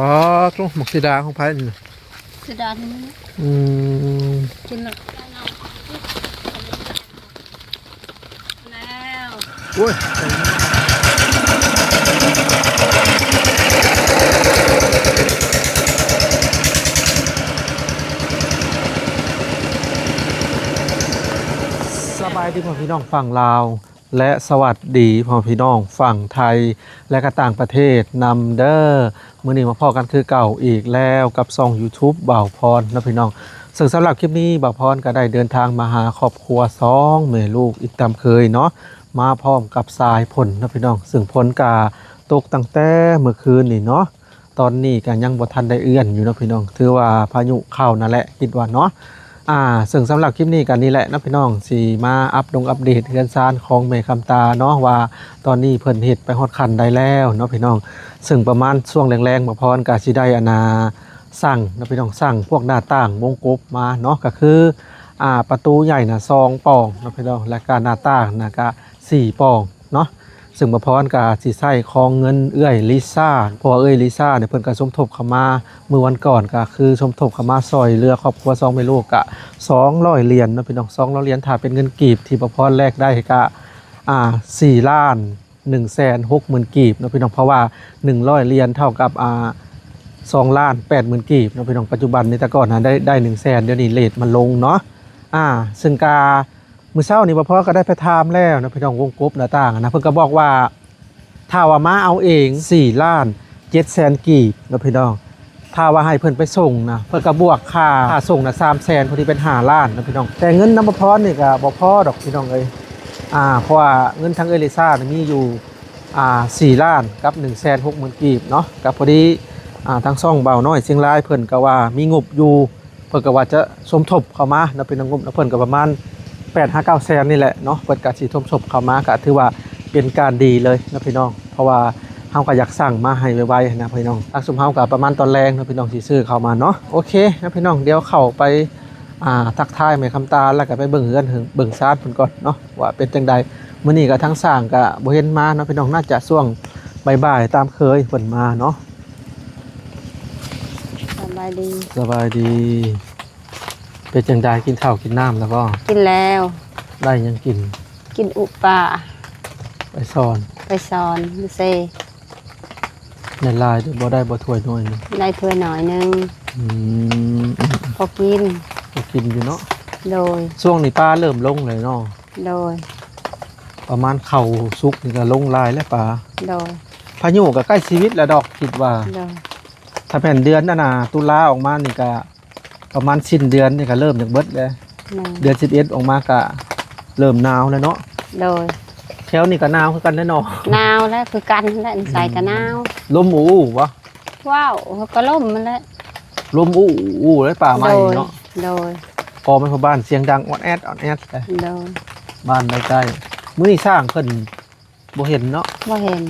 ອໍ ໂທ້ ໝາກເສດາຂອງໃຜນີ້ນະ? ເສດານີ້ ອືມ ກິນແລ້ວ ແລ້ວ ໂອ້ຍ ສະບາຍດີພໍ່ແມ່ພີ່ນ້ອງຝັ່ງລາວ ແລະ ສະຫວັດດີພໍ່ແມ່ພີ່ນ້ອງຝັ່ງໄທ ແລະ ກະຕ່າງປະເທດນຳເດີ. ມື້ນີ້ມາພໍ້ກັນຄືເກົ່າອີກແລ້ວກັບຊ່ອງ YouTube ບ່າວພອນເນາະພີ່ນ້ອງ. ເຊິ່ງສຳລັບຄລິບນີ້ ບ່າວພອນກະໄດ້ເດີນທາງມາຫາຄອບຄົວສອງແມ່ລູກອີກຕາມເຄີຍເນາະ, ມາພ້ອມກັບສາຍຝົນເນາະພີ່ນ້ອງ, ເຊິ່ງຝົນກະຕົກຕັ້ງແຕ່ເມື່ອຄືນນີ້ເນາະ. ຕອນນີ້ກະຍັງບໍ່ທັນໄດ້ເອື້ອນຢູ່ເນາະພີ່ນ້ອງ, ຖືວ່າພາຍຸເຂົ້ານັ້ນແຫຼະ ຄິດວ່າເນາະ. ອ່າ ເຊິ່ງສຳລັບຄລິບນີ້ກະນີ້ແຫຼະເນາະພີ່ນ້ອງ, ຊິມາອັບດົງອັບເດດເຮືອນຊານຂອງແມ່ຄຳຕາເນາະ ວ່າຕອນນີ້ເພິ່ນເຮັດໄປຮອດຂັ້ນໃດແລ້ວເນາະພີ່ນ້ອງ. ເຊິ່ງປະມານຊ່ວງແລງໆ ບ່າວພອນກະຊິໄດ້ ອັນນ່າ ສັ່ງເນາະພີ່ນ້ອງ, ສັ່ງພວກໜ້າຕ່າງວົງກົບມາເນາະ, ກະຄື ອ່າ ປະຕູໃຫຍ່ນະສອງປ່ອງເນາະພີ່ນ້ອງ, ແລະກະໜ້າຕ່າງນະກະສີ່ປ່ອງເນາະ. ເຊິ່ງບ່າວພອນກະຊິໃຊ້ຂອງເງິນເອື້ອຍລິຊາ, ເພາະວ່າເອື້ອຍລິຊານີ້ເພິ່ນກະສົມທົບເຂົ້າມາ ມື້ວັນກ່ອນກະຄືສົມທົບເຂົ້າມາຊ່ອຍເຫຼືອຄອບຄົວສອງແມ່ລູກກະສອງຮ້ອຍຫຼຽນເນາະພີ່ນ້ອງ, ສອງຮ້ອຍຫຼຽນ ຖ້າເປັນເງິນກີບທີ່ບ່າວພອນແລກໄດ້ກະ ອ່າ ສີ່ລ້ານໜຶ່ງແສນຫົກໝື່ນກີບເນາະພີ່ນ້ອງ, ເພາະວ່າໜຶ່ງຮ້ອຍຫຼຽນເທົ່າກັບ ອ່າ ສອງລ້ານແປດໝື່ນກີບເນາະພີ່ນ້ອງ. ປັດຈຸບັນນີ້ ແຕ່ກ່ອນນະໄດ້ ໄດ້ໜຶ່ງແສນ, ດຽວນີ້ເຣດມັນລົງເນາະ. ອ່າ ເຊິ່ງກະ ມື້ເຊົ້ານີ້ ບ່າວພອນກະໄດ້ໄປຖາມແລ້ວເນາະພີ່ນ້ອງ, ວົງກົບໜ້າຕ່າງນະ ເພິ່ນກະບອກວ່າ ຖ້າວ່າມາເອົາເອງ ສີ່ລ້ານເຈັດແສນກີບເນາະພີ່ນ້ອງ, ຖ້າວ່າໃຫ້ເພິ່ນໄປສົ່ງນະ ເພິ່ນກະບວກຄ່າ ຄ່າສົ່ງນະ ສາມແສນ ພໍດີເປັນຫ້າລ້ານເນາະພີ່ນ້ອງ. ແຕ່ເງິນນຳບ່າວພອນນີ້ກະບໍ່ພໍດອກພີ່ນ້ອງເອີຍ, ອ່າ ເພາະວ່າເງິນທາງເອື້ອຍລິຊານີ້ມີຢູ່ ອ່າ ສີ່ລ້ານກັບໜຶ່ງແສນຫົກໝື່ນກີບເນາະ, ກະພໍດີ ອ່າ ທາງຊ່ອງບ່າວນ້ອຍຊຽງລາຍເພິ່ນກະວ່າມີງົບຢູ່ ເພິ່ນກະວ່າຈະສົມທົບເຂົ້າມາເນາະ ເປັນງົບນຳເພິ່ນກະປະມານແປດຫາເກົ້າແສນນີ້ແຫຼະເນາະ, ເພິ່ນກະຊິສົມທົບເຂົ້າມາ ກະຖືວ່າເປັນການດີເລີຍເນາະພີ່ນ້ອງ, ເພາະວ່າເຮົາກະຢາກສັ່ງມາໃຫ້ໄວໆຫັ້ນນະພີ່ນ້ອງ. ທາງຊຸມເຮົາກະປະມານຕອນແລງເນາະພີ່ນ້ອງ ຊິຊື້ເຂົ້າມາເນາະ. ໂອເຄເນາະພີ່ນ້ອງ, ດຽວເຂົ້າໄປ ອ່າ ທັກທາຍແມ່ຄຳຕາ ແລ້ວກະໄປເບິ່ງເຮືອນເບິ່ງຊານເພິ່ນກ່ອນເນາະ ວ່າເປັນຈັ່ງໃດ. ມື້ນີ້ກະທາງຊ່າງກະບໍ່ເຫັນມາເນາະພີ່ນ້ອງ, ໜ້າຈະຊ່ວງບ່າຍໆຕາມເຄີຍເພິ່ນມາເນາະ. ສະບາຍດີ ສະບາຍດີ. ເປັນຈັ່ງໃດ ກິນເຂົ້າກິນນ້ຳແລ້ວບໍ່? ກິນແລ້ວ. ໄດ້ຫຍັງກິນ? ກິນອຸປາ ໄປສອນ ໄປສອນຢູ່ເຊ. ໄດ້ຫຼາຍຢູ່ບໍ່? ໄດ້ບໍ່ຖ້ວຍໜ້ອຍໜຶ່ງ? ໄດ້ຖ້ວຍໜ້ອຍໜຶ່ງ. ອືມ ພໍກິນ ພໍກິນຢູ່ເນາະ. ໂດຍ. ຊ່ວງນີ້ປາເລີ່ມລົງແລ້ວເນາະ. ໂດຍ. ປະມານເຂົ້າສຸກນີ້ກະລົງຫຼາຍແລ້ວປາ. ໂດຍ. ພາຍຸກະໃກ້ຊີວິດແລ້ວດອກ ຄິດວ່າ. ໂດຍ. ຖ້າແມ່ນເດືອນອັນນ່າ ຕຸລາອອກມານີ້ກະ ປະມານສິ້ນເດືອນນີ້ກະເລີ່ມຢາກເບິດແລ້ວ. ແມ່ນ. ເດືອນສິບເອັດອອກມາກະເລີ່ມໜາວແລ້ວເນາະ. ໂດຍ. ແຖວນີ້ກະໜາວຄືກັນແຫຼະເນາະ. ໜາວແຫຼະ ຄືກັນແຫຼະ ໃສກະໜາວ. ອືມ. ລົມອູໆບໍ່? ວ້າວ ກະລົມຫັ້ນແຫຼະ. ລົມອູໆເລີຍ ປ່າໄມ້ເນາະ. ໂດຍ. ໂດຍ. ກໍແມ່ນພໍ່ບ້ານສຽງດັງອອດແອດ ອອດແອດ. ໂດຍ. ບ້ານໃກ້ໆ ມື້ນີ້ຊ່າງເພິ່ນ ບໍ່ເຫັນເນາະ. ບໍ່ເຫັນ.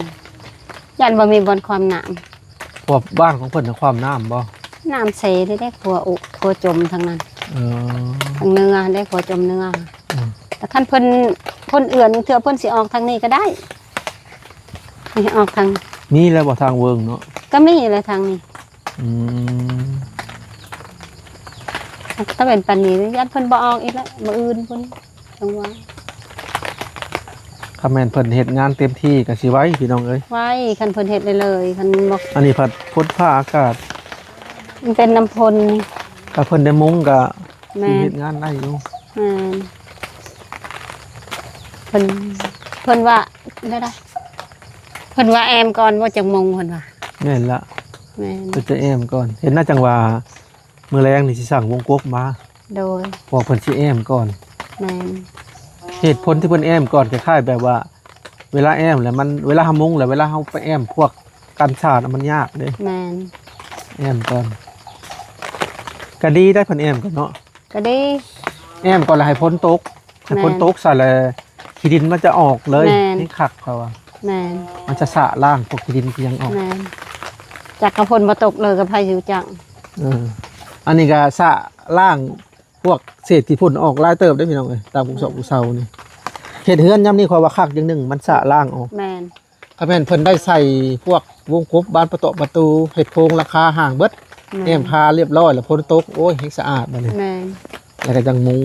ຢ້ານບໍ່ມີບ່ອນຄວາມນ້ຳ. ເພາະວ່າບ້ານຂອງເພິ່ນນະຄວາມນ້ຳບໍ່? ນ້ຳເຊເດ້ ຂົວອຸ ຂົວຈົມທາງນັ້ນ. ເອີ. ທາງເໜືອເດ້ ຂົວຈົມເໜືອ. ອືມ. ແຕ່ຄັນເພິ່ນ ເພິ່ນເອື້ອນ ເທື່ອເພິ່ນຊິອອກທາງນີ້ກະໄດ້. ນີ້ອອກທາງ ມີແລ້ວບໍ່ທາງເວີງເນາະ? ກະມີແລ້ວທາງນີ້. ອືມ. ຖ້າເປັນປານນີ້ ຢ້ານເພິ່ນບໍ່ອອກອີກແລ້ວ ມື້ອື່ນພຸ້ນ. ຈັ່ງວ່າ ຄັນແມ່ນເພິ່ນເຮັດງານເຕັມທີ່ກະຊິໄວພີ່ນ້ອງເອີຍ. ໄວ ຄັນເພິ່ນເຮັດໄດ້ເລີຍ ຄັນບໍ່. ອັນນີ້ພັດຝົນຟ້າອາກາດ ມັນເປັນນຳຝົນ. ຖ້າເພິ່ນໄດ້ມຸງກະ ແມ່ນ ຊິເຮັດງານໄດ້ຢູ່. ແມ່ນ. ເພິ່ນ ເພິ່ນວ່າແນວໃດ? ເພິ່ນວ່າແອ້ມກ່ອນບໍ່ ຈັກໂມງ ເພິ່ນວ່າ. ແມ່ນລະ. ແມ່ນ. ເພິ່ນຈະແອ້ມກ່ອນ. ເຫັນນະ ຈັ່ງວ່າ ມື້ແລງນີ້ຊິສັ່ງວົງກົບມາ. ໂດຍ. ເພາະວ່າເພິ່ນຊິແອ້ມກ່ອນ. ແມ່ນ. ເຫດຜົນທີ່ເພິ່ນແອ້ມກ່ອນ ຄ້າຍໆແບບວ່າ ເວລາແອ້ມແລ້ວມັນ ເວລາເຮົາມຸງແລ້ວ ເວລາເຮົາໄປແອ້ມພວກກັນສາດນະ ມັນຍາກເດ້. ແມ່ນ. ແອ້ມກ່ອນ ກະດີໄດ໋ ເພິ່ນແອ້ມກ່ອນເນາະ. ກະດີ. ແອ້ມກ່ອນແລ້ວໃຫ້ຝົນຕົກ. ໃຫ້ຝົນ ແມ່ນ ຕົກຊະແລ້ວ ຂີ້ດິນມັນຈະອອກເລີຍ. ແມ່ນ. ນີ້ຄັກເຂົາວ່າ. ແມ່ນ. ມັນຈະຊະລ້າງພວກຂີ້ດິນທີ່ຍັງອອກ. ແມ່ນ. ຈັກກະຝົນບໍ່ຕົກເລີຍ ກະໃຜຊິຮູ້ຈັກ. ເອີ. ອັນນີ້ກະຊະລ້າງພວກເສດຂີ້ຝຸ່ນອອກຫຼາຍເຕີບເດ້ພີ່ນ້ອງເອີຍ ຕາມກຸສອກກຸເຊົານີ້. ເຮັດເຮືອນຍາມນີ້ຂ້ອຍວ່າຄັກຢ່າງໜຶ່ງ ມັນຊະລ້າງອອກ. ແມ່ນ. ຖ້າແມ່ນເພິ່ນໄດ້ໃສ່ພວກວົງກົບ ບານປະຕອກປະຕູ ເຮັດໂຄງຫຼັງຄາຫ້າງເບິດ ແມ່ນ ແອ້ມຄາລຽບຮ້ອຍ ແລ້ວຝົນຕົກ ໂອ້ຍ ແຮງສະອາດບາດນີ້ ແມ່ນ ແລ້ວກໍຈັ່ງມຸງ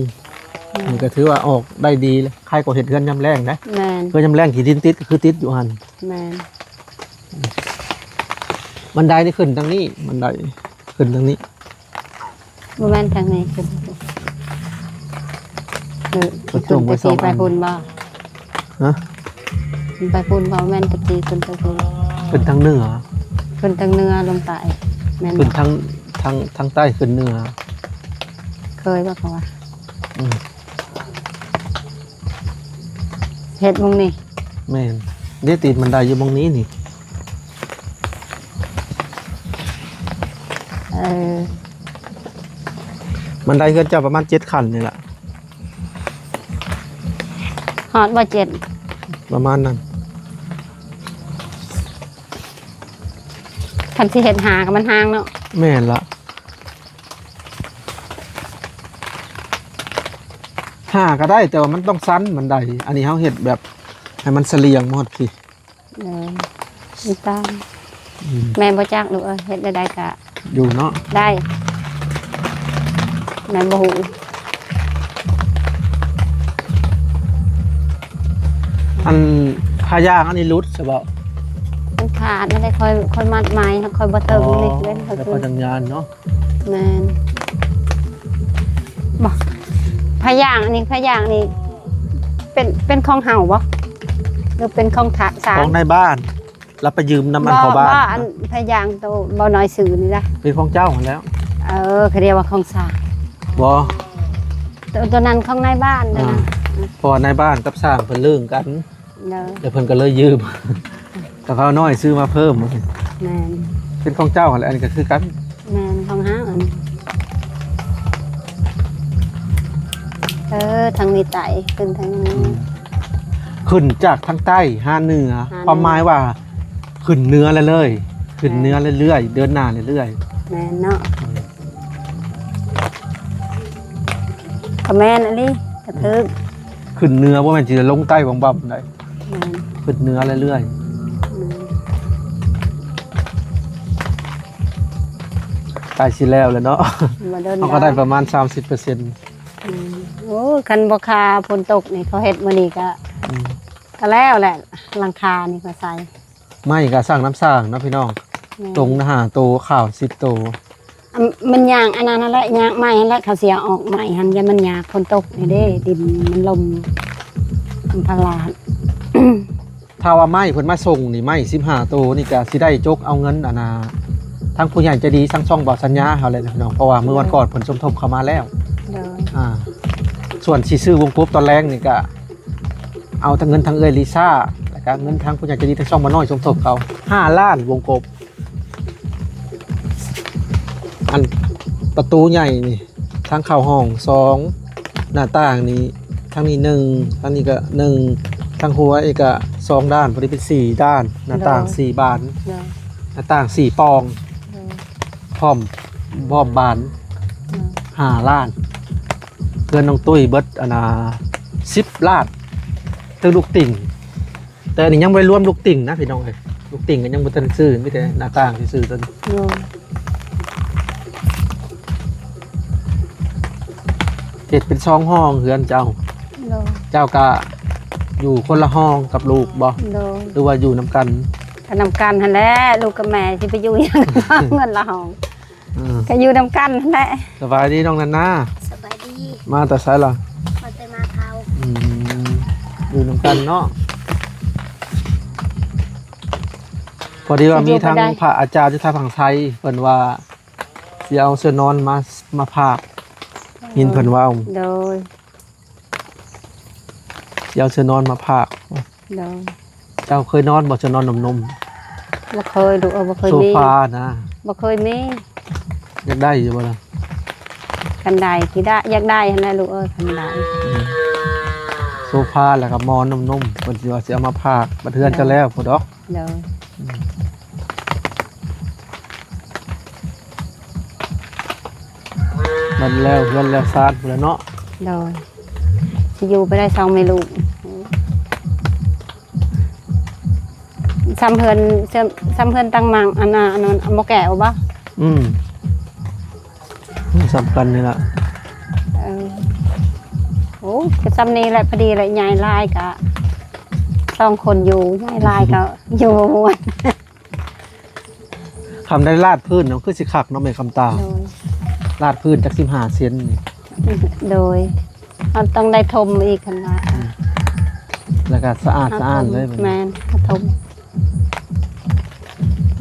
ແມ່ນ ນີ້ກໍຖືວ່າອອກໄດ້ດີແລ້ວ ໃຄກວ່າເຮັດເຮືອນຍາມແລ້ງໄດ໋ ແມ່ນ ເຮືອນຍາມແລ້ງຂີ້ດິນຕິດກໍຄືຕິດຢູ່ຫັ້ນ ແມ່ນ ບັນໄດນີ້ຂຶ້ນທາງນີ້ ບັນໄດຂຶ້ນທາງນີ້ ບໍ່ແມ່ນທາງນີ້ຂຶ້ນ ເອີ ຂຶ້ນໄປພຸ້ນບໍ່? ຮະ? ຂຶ້ນໄປພຸ້ນບໍ່? ແມ່ນຕະກີ້ຂຶ້ນໄປພຸ້ນ ຂຶ້ນທາງເໜືອ ຂຶ້ນທາງເໜືອລົງໃຕ້ ແມ່ນບໍ່? ຂຶ້ນທາງ ທາງ ທາງໃຕ້ຂຶ້ນເໜືອ ເຄີຍບໍ່ເຂົາວ່າ? ອືມ ເຮັດໝ່ອງນີ້ ແມ່ນ ເດ້ ຕີນບັນໄດຢູ່ໝ່ອງນີ້ນີ້ ເອີ ບັນໄດເຮືອນເຈົ້າປະມານເຈັດຂັ້ນນີ້ລະ ຮອດບໍ່ເຈັດ? ປະມານນັ້ນ ຄັນຊິເຮັດຫ້າກໍມັນຫ່າງເນາະ ແມ່ນລະ ຫ້າກໍໄດ້ ແຕ່ວ່າມັນຕ້ອງຊັນບັນໄດ ອັນນີ້ເຮົາເຮັດແບບໃຫ້ມັນສະຫຼຽງມາຮອດພີ້ ເອີ ນ້ຳຕານ ອືມ ແມ່ນບໍ່ຈັກລູກເອີຍ ເຮັດແນວໃດກະຢູ່ເນາະ ໄດ້ ແມ່ນບໍ່ຮູ້ ອັນຜ້າຢາງອັນນີ້ຫຼຸດຊະບໍ່? ມັນຂາດ ມັນໄດ້ຄ່ອຍ ຄ່ອຍມັດໃໝ່ ຄ່ອຍບໍ່ເຖິງ ອໍ ນີ້ເວັ້ນ ແລ້ວຄ່ອຍຈັງຍານເນາະ ແມ່ນ ບໍ່ ຜ້າຢາງອັນນີ້ ຜ້າຢາງນີ້ ເປັນ ເປັນຂອງເຮົາບໍ່ ຫຼືເປັນຂອງທະ ສາງ? ຂອງນາຍບ້ານ ລະໄປຢືມນຳອັນພໍ່ບ້ານ ບໍ່ ອັນຜ້າຢາງໂຕບໍ່ນ້ອຍຊື້ນີ້ລະ ເປັນຂອງເຈົ້າຫັ້ນແຫຼ້ວ ເອີ ເຂົາເອີ້ນວ່າຂອງສາງ ບໍ່ ໂຕ ໂຕນັ້ນຂອງນາຍບ້ານ ອ່າ ນັ້ນນະ ເພາະວ່ານາຍບ້ານກັບຊ່າງເພິ່ນເລີ້ງກັນ ໂດຍ ແລ້ວເພິ່ນກໍເລີຍຢືມ ກໍເຂົານ້ອຍຊື້ມາເພີ່ມ ແມ່ນ ເປັນຂອງເຈົ້າຫັ້ນແຫຼະ ອັນນີ້ກໍຄືກັນ ແມ່ນ ຂອງເຮົາອັນ ເອີ ທາງນີ້ໃຕ້ ຂຶ້ນທາງນີ້ ອືມ ຂຶ້ນຈາກທາງໃຕ້ຫາເໜືອ ຫາເໜືອ ຄວາມໝາຍວ່າຂຶ້ນເໜືອເລື້ອຍໆ ຂຶ້ນເໜືອເລື້ອຍໆ ເດີນໜ້າເລື້ອຍໆ ແມ່ນເນາະ ອືມ ກໍແມ່ນອີ່ຫຼີ ກໍຖືກ ຂຶ້ນເໜືອ ບໍ່ແມ່ນຊິລົງໃຕ້ບຳໆໄດ໋ ແມ່ນ ຂຶ້ນເໜືອເລື້ອຍໆ ອືມ ໃກ້ຊິແລ້ວແລ້ວເນາະ ບໍ່ດົນ ເຮົາກໍໄດ້ປະມານສາມສິບເປີເຊັນ ອືມ ໂອ້ ຄັນບໍ່ຄ່າຝົນຕົກນີ້ ເຂົາເຮັດມື້ນີ້ກໍ ອືມ ກໍແລ້ວແຫຼະ ຫຼັງຄານີ້ກໍໃສ່ ໄມ້ກໍສ້າງນຳສ້າງເນາະພີ່ນ້ອງ ແມ່ນ ຕົງຫ້າໂຕ ຂ້າວສິບໂຕ ອາ ມັນຍາກອັນນັ້ນຫັ້ນແຫຼະ ຍາກໄມ້ຫັ້ນແຫຼະ ເຂົາຊິເອົາອອກໄມ້ຫັ້ນ ຢ້ານມັນຍາກຝົນຕົກນີ້ເດ້ ອືມ ດິນມັນລົມ ມັນພະລາດ ຖ້າວ່າໄມ້ເພິ່ນມາສົ່ງນີ້ ໄມ້ສິບຫ້າໂຕນີ້ ກໍຊິໄດ້ຈົກເອົາເງິນ ອັນນ່າ ທາງຜູ້ໃຫຍ່ໃຈດີ ທາງຊ່ອງເບົາສັນຍາເຮົາແຫຼະພີ່ນ້ອງ ເພາະວ່າມື້ວັນກ່ອນເພິ່ນສົມທົບເຂົ້າມາແລ້ວ ໂດຍ ອ່າ ສ່ວນຊິຊື້ວົງກົບຕອນແລງນີ້ ກໍເອົາທັງເງິນທາງເອື້ອຍລິຊາ ແລ້ວກໍເງິນທາງຜູ້ໃຫຍ່ໃຈດີ ທາງຊ່ອງບໍ່ນ້ອຍສົມທົບເຂົາ ຫ້າລ້ານວົງກົບ ອັນປະຕູໃຫຍ່ນີ້ ທາງເຂົ້າຫ້ອງສອງ ໜ້າຕ່າງນີ້ ທາງນີ້ໜຶ່ງ ທາງນີ້ກໍໜຶ່ງ ທາງຫົວອີກກໍສອງດ້ານ ພໍດີເປັນສີ່ດ້ານ ໜ້າຕ່າງ ໂດຍ ສີ່ບານ ໂດຍ ໜ້າຕ່າງສີ່ປ່ອງ ໂດຍ ພ້ອມ ພ້ອມບານ ໂດຍ ຫ້າລ້ານ ເຮືອນນ້ອງຕຸ້ຍເບິດ ອັນນ່າ ສິບລ້ານ ເຖິງລູກຕິ່ງ ແຕ່ອັນນີ້ຍັງບໍ່ໄດ້ລວມລູກຕິ່ງນະພີ່ນ້ອງເອີຍ ລູກຕິ່ງກໍຍັງບໍ່ທັນຊື້ ມີແຕ່ໜ້າຕ່າງຊື່ໆ ໂດຍ ເຮັດເປັນສອງຫ້ອງເຮືອນເຈົ້າ ໂດຍ ເຈົ້າກະຢູ່ຄົນລະຫ້ອງກັບລູກບໍ່? ໂດຍ ຫຼືວ່າຢູ່ນຳກັນ? ກໍນຳກັນຫັ້ນແຫຼະ ລູກກັບແມ່ຊິໄປຢູ່ຫຍັງ ເຮືອນລະຫ້ອງ ເອີ ກໍຢູ່ນຳກັນຫັ້ນແຫຼະ. ສະບາຍດີນ້ອງນັນນາ. ສະບາຍດີ. ມາແຕ່ໃສລະ? ມາແຕ່ມາເທົາ. ອືມ ຢູ່ນຳກັນເນາະ. ພໍດີວ່າມີທາງພະອາຈານຢູ່ທາງຝັ່ງໄທ ເພິ່ນວ່າຊິເອົາເສື້ອນອນມາ ມາພາກ ຍິນເພິ່ນເວົ້າ. ໂດຍ. ຊິເອົາເສື້ອນອນມາພາກ. ໂດຍ. ເຈົ້າເຄີຍນອນບໍ່ ເສື້ອນອນໜຸ່ມໆ? ບໍ່ເຄີຍລູກເອີຍ ບໍ່ເຄີຍມີ. ໂຊຟານະ? ບໍ່ເຄີຍມີ. ຢາກໄດ້ຢູ່ບໍ່ລະ? ຄັນໄດ້ຊິໄດ້ ຢາກໄດ້ຫັ້ນແຫຼະລູກເອີຍ ຄັນໄດ້. ອືມ ໂຊຟາແລ້ວກໍໝໍໜຸ່ມໆ ເພິ່ນຊິວ່າຊິເອົາມາພາກ ບັດເຮືອນເຈົ້າແລ້ວພຸ້ນດອກ. ໂດຍ. ອືມ ບັດແລ້ວເຮືອນແລ້ວຊານພຸ້ນແຫຼະເນາະ. ໂດຍ. ຊິຢູ່ໄປໄດ້ສອງແມ່ລູກ ອືມ ເ ສ່ຳເຮືອນ ສ່ຳ ສ່ຳເຮືອນຕັງມັງ ອັນນ່າ ອັນນັ້ນ ໝໍ້ແກ້ວບໍ່? ອືມ ສ່ຳກັນນີ້ລະ. ເອີ ໂອ້ ກະສ່ຳນີ້ແຫຼະ ພໍດີແຫຼະ ໃຫຍ່ຫຼາຍກະສອງຄົນຢູ່ ໃຫຍ່ຫຼາຍກະຢູ່ບໍ່ມ່ວນ. ຄຳໄດ້ລາດພື້ນນະ ຄືຊິຄັກເນາະແມ່ຄຳຕາ. ໂດຍ ລາດພື້ນຈັກສິບຫ້າເຊັນນີ້. ໂດຍ ເຮົາຕ້ອງໄດ້ຖົມອີກ ຄັນວ່າ ອືມ ແລ້ວກະສະອາດສະອ້ານເລີຍ. ແມ່ນ ຖົມ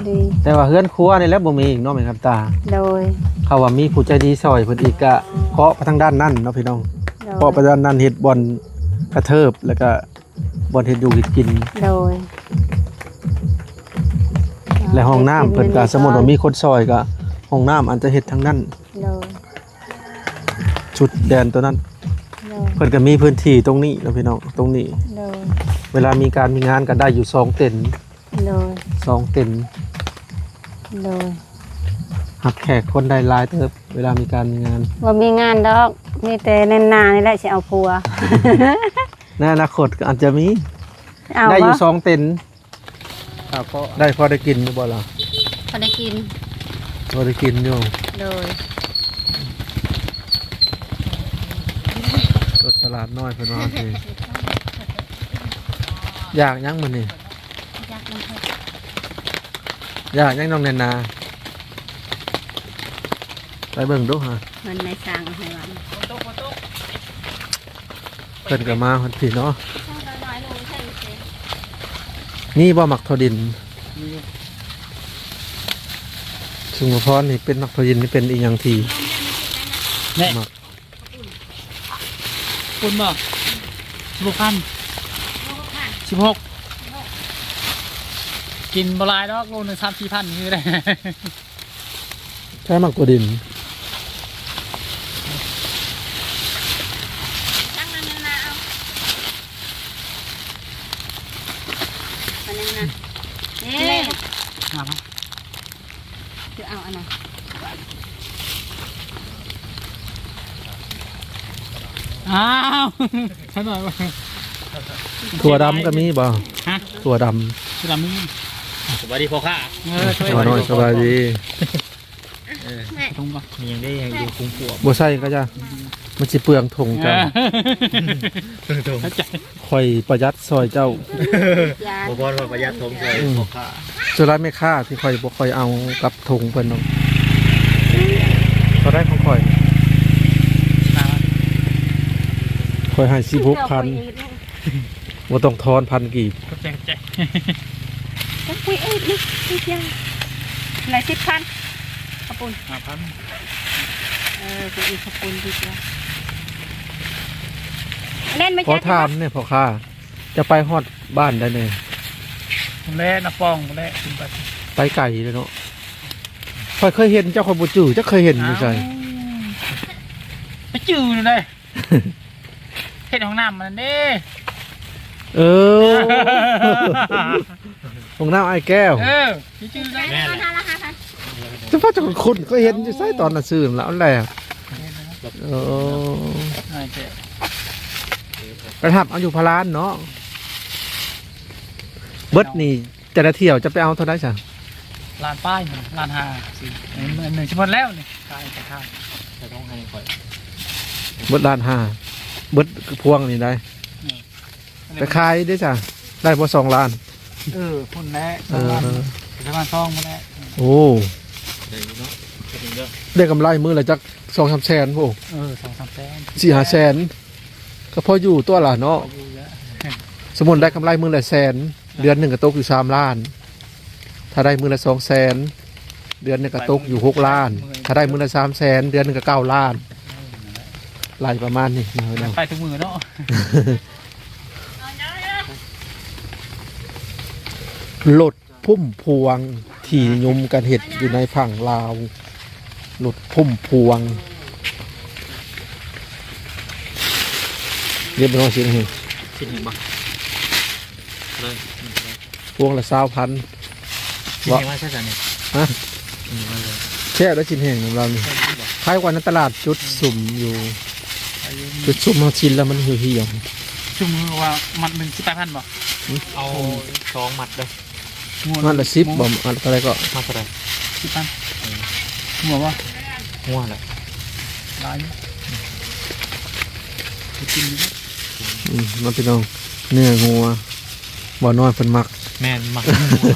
ດີ ແຕ່ວ່າເຮືອນຄົວນີ້ແຫຼະບໍ່ມີອີກເນາະແມ່ຄຳຕາ. ໂດຍ ເຂົາວ່າມີຜູ້ໃຈດີຊ່ອຍເພິ່ນອີກ ກະເຄາະໄປທາງດ້ານນັ້ນເນາະພີ່ນ້ອງ. ໂດຍ ເຄາະໄປດ້ານນັ້ນ ເຮັດບ່ອນກະເທີບ ແລ້ວກະ ບ່ອນເຮັດຢູ່ເຮັດກິນ. ໂດຍ ແລະ ຫ້ອງນ້ຳເພິ່ນກະ ເຮັດກິນ ສົມມຸດວ່າມີຄົນຊ່ອຍກະ ຫ້ອງນ້ຳອາດຈະເຮັດທາງນັ້ນ. ໂດຍ ສຸດແດນໂຕນັ້ນ. ໂດຍ ເພິ່ນກະມີພື້ນທີ່ຕົງນີ້ເນາະພີ່ນ້ອງ ຕົງນີ້. ໂດຍ ເວລາມີການມີງານກະໄດ້ຢູ່ສອງເຕັນ. ໂດຍ ສອງເຕັນ. ໂດຍ ຮັບແຂກຄົນໄດ້ຫຼາຍເຕີບ ເວລາມີການມີງານ. ບໍ່ມີງານດອກ ມີແຕ່ແນນນານີ້ແຫຼະຊິເອົາຜົວ. ໃນອະນາຄົດກະອາດຈະມີ. ເອົາ ໄດ້ຢູ່ບໍ່? ສອງເຕັນ. ເອົາ ພໍ ໄດ້ພໍໄດ້ກິນຢູ່ບໍ່ລະ? ພໍໄດ້ກິນ ພໍໄດ້ກິນຢູ່. ໂດຍ ລົດຕະຫຼາດນ້ອຍເພິ່ນວ່າ. ຢາກຫຍັງມື້ນີ້? ຢາກນຳເພິ່ນ ຢາກຫຍັງນ້ອງແນນນາ? ໄປເບິ່ງດູຫາ. ເພິ່ນໄດ້ສັ່ງໃຫ້ວ່າ ເພິ່ນກະມາຮອດພີ້ເນາະ. ມີບໍ່ໝາກຖົ່ວດິນ? ມີຢູ່. ຊຸມພອນນີ້ເປັນໝາກຖົ່ວດິນນີ້ເປັນອີ່ຫຍັງທີ່ ແມ່ ໝາກ ປຸ້ນບໍ່? ສິບຫົກພັນ ສິບຫົກ ກິນບໍ່ຫຼາຍດອກ ໂລໜຶ່ງສາມສີ່ພັນຄືໄດ້. ໃຊ້ໝາກຖົ່ວດິນ. ຕັກນ້ຳໜຶ່ງນະ ເອົາ ອັນໜຶ່ງນະ ເອີ ຫ້າພັນ ຄືເອົາອັນນັ້ນ. ອ້າວ ຂ້ານ້ອຍວ່າ ຖົ່ວດຳກະມີບໍ່? ຮະ? ຖົ່ວດຳ ຖົ່ວດຳມີ. ສະບາຍດີພໍ່ຄ້າ. ເອີ ສະບາຍດີ ສະບາຍດີ. ເອີ ຖົງບໍ່? ມີຫຍັງໄດ້ ຫຍັງຢູ່ຄຸມຂົວ ບໍ່ໃສ່ກະຢ່າ ມັນຊິເປືອງຖົງເຈົ້າ. ເອີ ເປືອງຖົງ ຂ້ອຍປະຢັດຊ່ອຍເຈົ້າ. ບໍ່ພໍວ່າປະຢັດຖົງຊ່ອຍ ອືມ ພໍ່ຄ້າ. ສ່ວນຫຼາຍແມ່ຄ້າທີ່ຂ້ອຍບໍ່ຄ່ອຍເອົາກັບຖົງເພິ່ນດອກ. ເທົ່າໃດຂອງຂ້ອຍ? ຂ້ອຍໃຫ້ສິບຫົກພັນ ບໍ່ຕ້ອງທອນພັນກີບ. ຂອບໃຈ ຂອບໃຈ. ຕ້ອງຄຸຍເອີກນີ້ ອີກຢ່າງ ຫຼາຍສິບພັນ. ເຂົ້າປຸ້ນ ຫ້າພັນ. ເອີ ເປັນອີກເຂົ້າປຸ້ນດີກວ່າ. ແລ່ນມາ ຂໍຖາມແດ່ພໍ່ຄ້າ ຈະໄປຮອດບ້ານໃດແດ່? ພຸ້ນແຫຼະ ນາປ່ອງພຸ້ນແຫຼະ ຂຶ້ນໄປ ໄປໄກເດ້ເນາະ. ຂ້ອຍເຄີຍເຫັນເຈົ້າ ຂ້ອຍບໍ່ຈື່ ຈັກເຄີຍເຫັນຢູ່ໃສ. ອ້າວ ໄປຈື່ຢູ່ໃດ? ເຮັດຫ້ອງນ້ຳມັນນັ້ນເດ້. ເອີ ຫ້ອງນ້ຳອ້າຍແກ້ວ. ເອີ ຊື່ໆ ແມ່ນແຫຼະ. ແຕ່ວ່າເຈົ້າຄຸ້ນ ເຄີຍເຫັນຢູ່ໃສຕອນນັ້ນຊື່ລະ ອັນແລກ. ເອີ ອ້າຍແກ້ວ ໄປຮັບເອົາຢູ່ພະລານເນາະ. ເບິດນີ້ ແຕ່ລະທ່ຽວຈະໄປເອົາເທົ່າໃດຊະ? ລ້ານປາຍ ລ້ານຫ້າ ຊິ ອັນໜຶ່ງຊິໝົດແລ້ວນີ້ ຂາຍໄປຂາຍ ຈະຕ້ອງໃຫ້ຂ້ອຍ ເບິດລ້ານຫ້າ ເບິດພວງນີ້ໄດ໋. ເອີ ໄປຂາຍເດ້ຊະ ໄດ້ບໍ່ສອງລ້ານ? ເອີ ພຸ້ນແຫຼະ ເອີ ສອງລ້ານ ປະມານສອງພຸ້ນແຫຼະ. ໂອ້ ໄດ້ຢູ່ເນາະ ໄດ້ກຳໄລມື້ລະຈັກສອງສາມແສນພຸ້ນ. ເອີ ສອງສາມແສນ ສີ່ຫ້າແສນ ກະພໍຢູ່ຕົວະລະເນາະ. ພໍຢູ່ແລ້ວ ສົມມຸດໄດ້ກຳໄລມື້ລະແສນ ເດືອນໜຶ່ງກະຕົກຢູ່ສາມລ້ານ. ຖ້າໄດ້ມື້ລະສອງແສນ ເດືອນໜຶ່ງກະຕົກຢູ່ຫົກລ້ານ. ຖ້າໄດ້ມື້ລະສາມແສນ ເດືອນໜຶ່ງກະເກົ້າລ້ານ. ເອີ ນັ້ນແຫຼະ ໄລ່ປະມານນີ້ເນາະ ໄປທຸກມື້ເນາະ. ລົດ ພຸ້ມພວງທີ່ນິຍົມກັນເຮັດຢູ່ໃນຝັ່ງລາວ ລົດພຸ້ມພວງ. ລຽບຮ້ອຍຊິ້ນແຫ້ງ ຊິ້ນແຫ້ງບໍ່? ເລີຍ ພວງລະຊາວພັນ. ຊິ້ນແຫ້ງມາໃຊ້ສັນນີ້? ຮະ? ຊິ້ນແຫ້ງມາເລີຍ. ແຊບໄດ໋ ຊິ້ນແຫ້ງນຳລາວນີ້ ແຊບຢູ່ບໍ່? ຂາຍກວ່າໃນຕະຫຼາດຈຸດສຸມຢູ່. ຂາຍຢູ່ ຈຸດສຸມເຮົາຊິ້ນແລ້ວມັນຫ່ຽວໆ. ຊຸມຄືວ່າມັດໜຶ່ງສິບແປດພັນບໍ່? ຫຶ? ເອົາສອງມັດເດີ້. ມັດລະສິບບໍ່? ມັດເທົ່າໃດເກາະ? ມັດເທົ່າໃດ? ສິບພັນ. ເອີ ງົວບໍ່? ງົວແຫຼະ ຫຼາຍຢູ່ ໄປກິນຢູ່. ອືມ ມາພີ່ນ້ອງ ເນື້ອງົວ ບ່າວນ້ອຍເພິ່ນມັກ. ແມ່ນ ມັກງົວ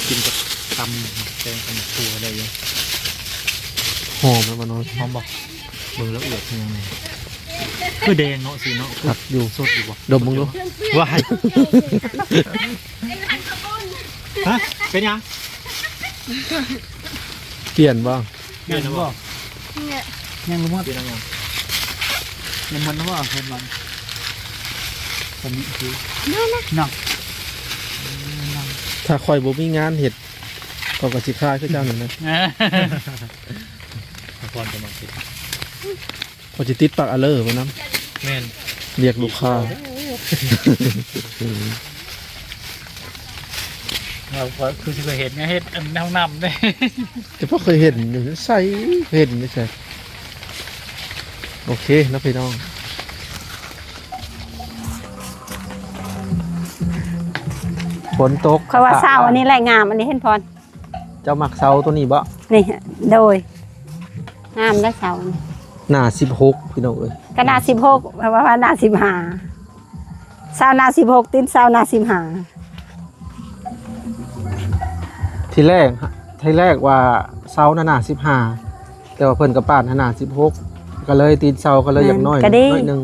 ກິນກັບຕຳໝາກແຕງ ຕຳໝາກຖົ່ວໄດ້ຢູ່. ຫອມແລ້ວບ່າວນ້ອຍ ຫອມບໍ່? ເບິ່ງລະອຽດຄືຫຍັງນີ້ ຄືແດງເນາະ ສີເນາະ ຄັກຢູ່ ສົດຢູ່ບໍ່? ດົມເບິ່ງດູ. ວ້າຍ ຮະ ເປັນຫຍັງ? ປ່ຽນບໍ່? ແມ່ນບໍ່? ຍັງບໍ່ໝົດ ເປັນຫຍັງ? ຍັງບໍ່ໝົດບໍ່? ເພິ່ນວ່າ ຕອນນີ້ຄື ນັ້ນນະ ນັ້ນ ຖ້າຂ້ອຍບໍ່ມີງານເຮັດ ຂ້ອຍກໍຊິຂາຍຄືເຈົ້ານັ້ນນະ. ພອນຈະມາເຮັດ ຂ້ອຍຊິຕິດປາກອາເລີໄວ້ນຳ. ແມ່ນ ລຽກລູກຄ້າ. ເຮົາກໍຄືຊິເຄີຍເຫັນ ເຮັດອັນຫ້ອງນ້ຳເດ້ ແຕ່ບໍ່ເຄີຍເຫັນຢູ່ໃສ ເຫັນຢູ່ໃສ. ໂອເຄເນາະພີ່ນ້ອງ ຝົນຕົກ ຂ້ອຍວ່າເສົາອັນນີ້ແຫຼະງາມ ອັນນີ້ເຫັນພອນ. ເຈົ້າມັກເສົາໂຕນີ້ບໍ່? ນີ້ ໂດຍ ງາມໄດ໋ເສົານີ້ ໜ້າສິບຫົກ ພີ່ນ້ອງເອີຍ ກໍໜ້າສິບຫົກ ແປວ່າໜ້າສິບຫ້າ ເສົາໜ້າສິບຫົກ ຕີນເສົາໜ້າສິບຫ້າ. ທີແລກ ທີແລກວ່າເສົາໜ້າສິບຫ້າ ແຕ່ວ່າເພິ່ນກໍປາດໃຫ້ໜ້າສິບຫົກ ກໍເລີຍຕີນເສົາກໍເລີຍຢາກນ້ອຍ ກໍດີ ໜ້ອຍໜຶ່ງ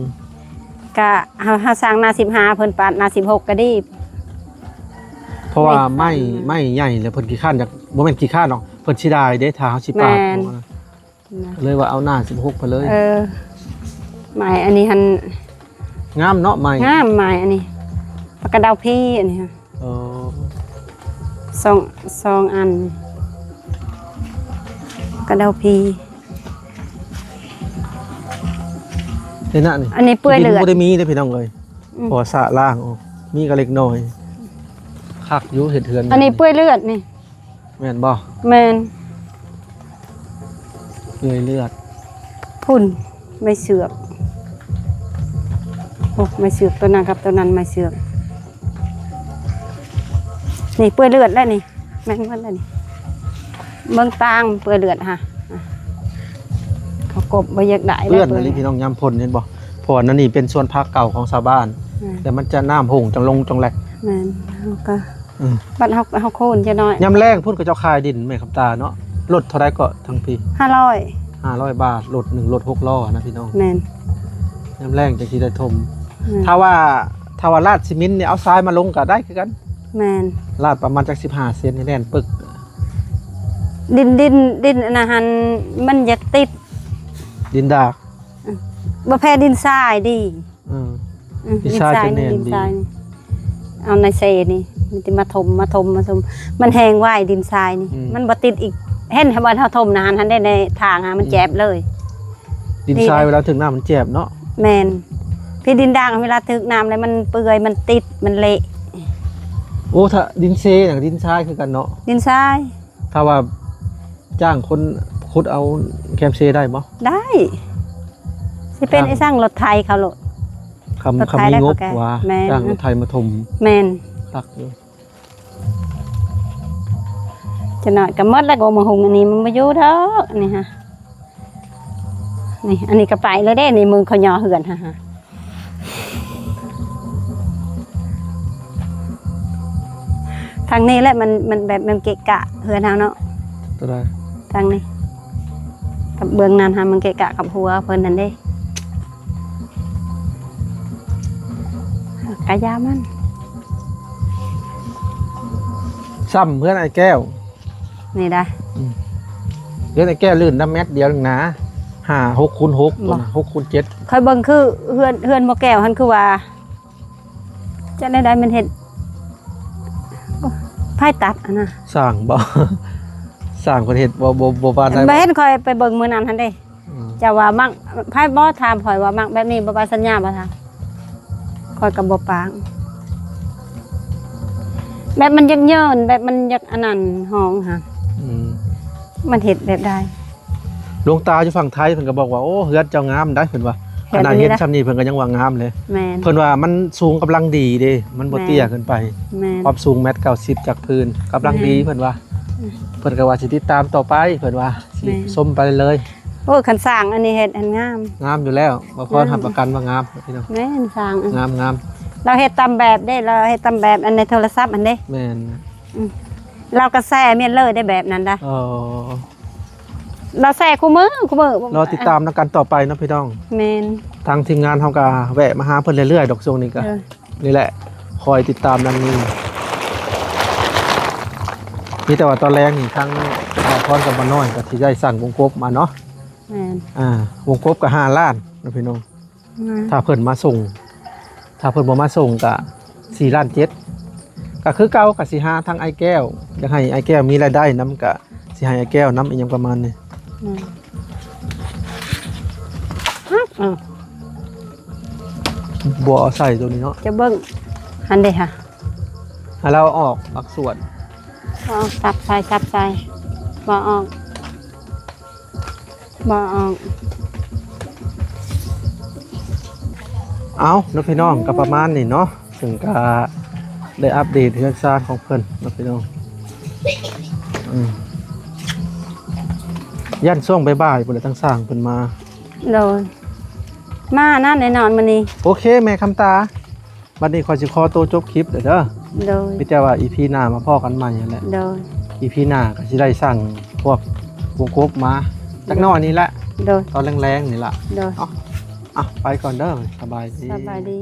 ກະເຮົາ ເຮົາສ້າງໜ້າສິບຫ້າ ເພິ່ນປາດໜ້າສິບຫົກກໍດີ ເພາະວ່າໄມ້ ໄມ້ໃຫຍ່ແລ້ວເພິ່ນຂີ້ຄ້ານຢາກ ບໍ່ແມ່ນຂີ້ຄ້ານດອກ ເພິ່ນເສຍດາຍເດ້ ຖ້າເຮົາຊິປາດ. ແມ່ນ ເລີຍວ່າເອົາໜ້າສິບຫົກໄປເລີຍ. ເອີ ໄມ້ອັນນີ້ຫັ້ນ ງາມເນາະ ໄມ້ ງາມ ໄມ້ອັນນີ້ ປາກກະເດົາພີ ອັນນີ້ຫັ້ນ. ອໍ ສອງ ສອງອັນ ກະເດົາພີ ເຫັນນະນີ້ ອັນນີ້ເປື່ອຍເລືອດ ບໍ່ໄດ້ມີເດ້ພີ່ນ້ອງເອີຍ. ອືມ ເພາະວ່າສະລ້າງອອກ ມີກໍເລັກນ້ອຍ ຄັກຢູ່ເຮັດເຮືອນ. ອັນນີ້ເປື່ອຍເລືອດນີ້ ແມ່ນບໍ່? ແມ່ນ ເປື່ອຍເລືອດ ພຸ້ນ ໄມ້ເຊືອກ ໂອ້ ໄມ້ເຊືອກ ຕົວນັ້ນກັບຕົວນັ້ນ ໄມ້ເຊືອກ ນີ້ເປື່ອຍເລືອດແລ້ວນີ້ ແມ່ນໝົດແລ້ວນີ້ ເບິ່ງຕ່າງເປື່ອຍເລືອດຫາ ເຂົາກົບບໍ່ຢາກໄດ້ ເປື້ອນອີ່ຫຼີພີ່ນ້ອງ ຍາມຝົນເຫັນບໍ່? ເພາະວ່າອັນນີ້ເປັນສວນຜັກເກົ່າຂອງຊາວບ້ານ ແມ່ນ ແຕ່ມັນຈະນ້ຳຫົ່ງຈັງລົງຈັງແລກ ແມ່ນ ເຮົາກໍ ອືມ ບັດເຮົາ ເຮົາໂຄ່ນຈັກໜ້ອຍ ຍາມແລງພຸ້ນເຂົາເຈົ້າຂາຍດິນແມ່ຄຳຕາເນາະ ລົດເທົ່າໃດເກາະທາງພີ້? ຫ້າຮ້ອຍ ຫ້າຮ້ອຍບາດ ລົດໜຶ່ງ ລົດຫົກລໍ້ນະພີ່ນ້ອງ ແມ່ນ ຍາມແລງຈັ່ງຊິໄດ້ຖົມ ແມ່ນ ຖ້າວ່າ ຖ້າວ່າລາດຊີເມັນນີ້ ເອົາຊາຍມາລົງກໍໄດ້ຄືກັນ ແມ່ນ ລາດປະມານຈັກສິບຫ້າເຊັນ ແໜ້ນປຶກ ດິນ ດິນ ດິນອັນນັ້ນຫັ້ນ ມັນຢາກຕິດ ດິນດາກ ອືມ ບໍ່ແພ້ດິນຊາຍດີ ອືມ ອືມ ດິນຊາຍ ດິນຊາຍ ຈະແໜ້ນດີ ດິນຊາຍນີ້ ເອົາໃນເຊນີ້ ມີແຕ່ມາຖົມ ມາຖົມ ມາຖົມ ມັນແຫ້ງໄວ ດິນຊາຍນີ້ ອືມ ມັນບໍ່ຕິດອີກ ເຫັນບ່ອນເຮົາຖົມນະຫັ້ນ ຫັ້ນໄດ້ໃນທາງຫັ້ນ ມັນ ອືມ ແຈບເລີຍ ດິນຊາຍ ດີເດ້ ເວລາຖືກນ້ຳມັນແຈບເນາະ ແມ່ນ ພີ້ດິນດາກເວລາຖືກນ້ຳແລ້ວມັນເປື່ອຍ ມັນຕິດ ມັນເລະ ໂອ້ ຖ້າດິນເຊນະ ດິນຊາຍຄືກັນເນາະ ດິນຊາຍ ຖ້າວ່າຈ້າງຄົນຂຸດເອົາແຄມເຊໄດ້ບໍ່? ໄດ້ ຊິເປັນອີ່ສັງ ລົດໄຖເຂົາໂລດ ຄັນ ຄັນມີງົບວ່າ ແມ່ນ ຈ້າງລົດໄຖມາຖົມ ແມ່ນ ຕັກຢູ່ ຈັກໜ້ອຍກໍໝົດແລ້ວ ກໍມາຫຸງອັນນີ້ມັນບໍ່ຢູ່ດອກ ອັນນີ້ຫະ ນີ້ ອັນນີ້ກໍໄປແລ້ວເດ້ ນີ້ ເບິ່ງເຂົາຍໍເຮືອນ ຫາ ຫາ ທາງນີ້ແຫຼະ ມັນ ມັນແບບ ມັນເກະກະເຮືອນເຮົາເນາະ ຕົວໃດ? ທາງນີ້ ກັບເບື້ອງນັ້ນຫາ ມັນເກະກະກັບຫົວເພິ່ນຫັ້ນເດ້ ກະຢ່າມັນ ຊ່ຳເຮືອນອ້າຍແກ້ວ ນີ້ໄດ໋ ອືມ ເຮືອນອ້າຍແກ້ວລື່ນນຳແມັດດຽວໜຶ່ງນະ ຫ້າ ຫົກຄູນຫົກ ບໍ່ ຕົວນະ ຫົກຄູນເຈັດ ຂ້ອຍເບິ່ງຄືເຮືອນ ເຮືອນໝໍແກ້ວຫັ້ນ ຄືວ່າ ຈັ່ງໃດມັນເຮັດ ໂອ້ ໃຜຕັດຫັ້ນນະ ຊ່າງບໍ່? ຊ່າງເພິ່ນເຮັດບໍ່ ບໍ່ ບໍ່ປານໃດ ບໍ່ເຫັນ ຂ້ອຍໄປເບິ່ງມື້ນັ້ນຫັ້ນເດ້ ອືມ ເຈົ້າວ່າມັກ ໃຜບໍ່ຖາມຂ້ອຍວ່າມັກແບບນີ້ບໍ່ ປາສັນຍາບໍ່ ຖາມ ຂ້ອຍກໍບໍ່ປາງ ແບບມັນຢາກເຍີນ ແບບມັນຢາກອັນນັ້ນ ຫ້ອງຫັ້ນ ອືມ ມັນເຮັດແບບໃດ? ຫຼວງຕາຢູ່ຝັ່ງໄທເພິ່ນກໍບອກວ່າ ໂອ້ ເຮືອນເຈົ້າງາມໄດ໋ ເພິ່ນວ່າ ຂະໜາດເຮັດຊ່ຳນີ້ເພິ່ນກໍຍັງວ່າງາມເລີຍ. ແມ່ນ ເພິ່ນວ່າມັນສູງກຳລັງດີເດ້ ມັນບໍ່ເຕ້ຍເກີນໄປ. ແມ່ນ ຄວາມສູງແມັດເກົ້າສິບຈາກພື້ນ ກຳລັງດີ. ແມ່ນ ເພິ່ນວ່າ ເພິ່ນກໍວ່າຊິຕິດຕາມຕໍ່ໄປ ເພິ່ນວ່າຊິ ແມ່ນ ຊົມໄປເລື້ອຍ. ໂອ້ ຄັນສ້າງອັນນີ້ເຮັດອັນງາມ ງາມຢູ່ແລ້ວ ບໍ່ພອນ ງາມ ຮັບປະກັນວ່າງາມພີ່ນ້ອງ. ແມ່ນ ສ້າງ ງາມໆ ລາວເຮັດຕາມແບບເດ້ ລາວເຮັດຕາມແບບອັນໃນໂທລະສັບຫັ້ນເດ້. ແມ່ນ ອືມ ລາວກໍແຊແມ່ນເລີຍໄດ້ແບບນັ້ນດາ. ອໍ ລາວແຊຄູ່ມື້ ຄູ່ມື້ ລໍຕິດຕາມນຳກັນຕໍ່ໄປເນາະພີ່ນ້ອງ. ແມ່ນ ທາງທີມງານເຮົາກໍແວະມາຫາເພິ່ນເລື້ອຍໆດອກ ຊ່ວງນີ້ກໍ ເອີ ນີ້ແຫຼະ ຄອຍຕິດຕາມນຳນີ້. ມີແຕ່ວ່າຕອນແລງນີ້ ທາງບ່າວພອນກັບບ່າວນ້ອຍກໍຊິໄດ້ສ້າງວົງກົບມາເນາະ. ແມ່ນ ອ່າ ວົງກົບກໍຫ້າລ້ານເນາະພີ່ນ້ອງ. ອືມ ຖ້າເພິ່ນມາສົ່ງ ຖ້າເພິ່ນບໍ່ມາສົ່ງກະສີ່ລ້ານເຈັດ ກະຄືເກົ່າ ກະຊິຫາທາງອ້າຍແກ້ວ ຢາກໃຫ້ອ້າຍແກ້ວມີລາຍໄດ້ນຳ ກະຊິໃຫ້ອ້າຍແກ້ວນຳ ອີ່ຫຍັງປະມານນີ້. ອືມ ບໍ່ເອົາໃສ່ໂຕນີ້ເນາະ ຈະເບິ່ງ ຫັ້ນເດ້ຫະ ໃຫ້ລາວອອກບັກສ່ວນ ບໍ່ອອກ ສັບໃສ່ ສັບໃສ່ ບໍ່ອອກ. ບໍ່ອອກ. ເອົາເນາະພີ່ນ້ອງ ກໍປະມານນີ້ເນາະ ເຊິ່ງກໍໄດ້ອັບເດດເຮືອນຊານຂອງເພິ່ນເນາະພີ່ນ້ອງ. ອືມ ຢ້ານຊ່ວງບ່າຍໆ ພຸ້ນແຫຼະ ທາງຊ່າງເພິ່ນມາ. ໂດຍ ມານະ ແນ່ນອນມື້ນີ້. ໂອເຄ ແມ່ຄຳຕາ. ບັດນີ້ຂ້ອຍຊິຂໍໂຕຈົບຄລິບເດີ. ໂດຍ ມີແຕ່ວ່າອີພີໜ້າມາພໍ້ກັນໃໝ່ຫັ້ນແຫຼະ. ໂດຍ ອີພີໜ້າກໍຊິໄດ້ສ້າງພວກວົງກົບມາຈັກໜ້ອຍນີ້ແຫຼະ. ໂດຍ ຕອນແລງໆນີ້ລະ. ໂດຍ ເອົາ ອ່ະ ໄປກ່ອນເດີ ສະບາຍດີ ສະບາຍດີ.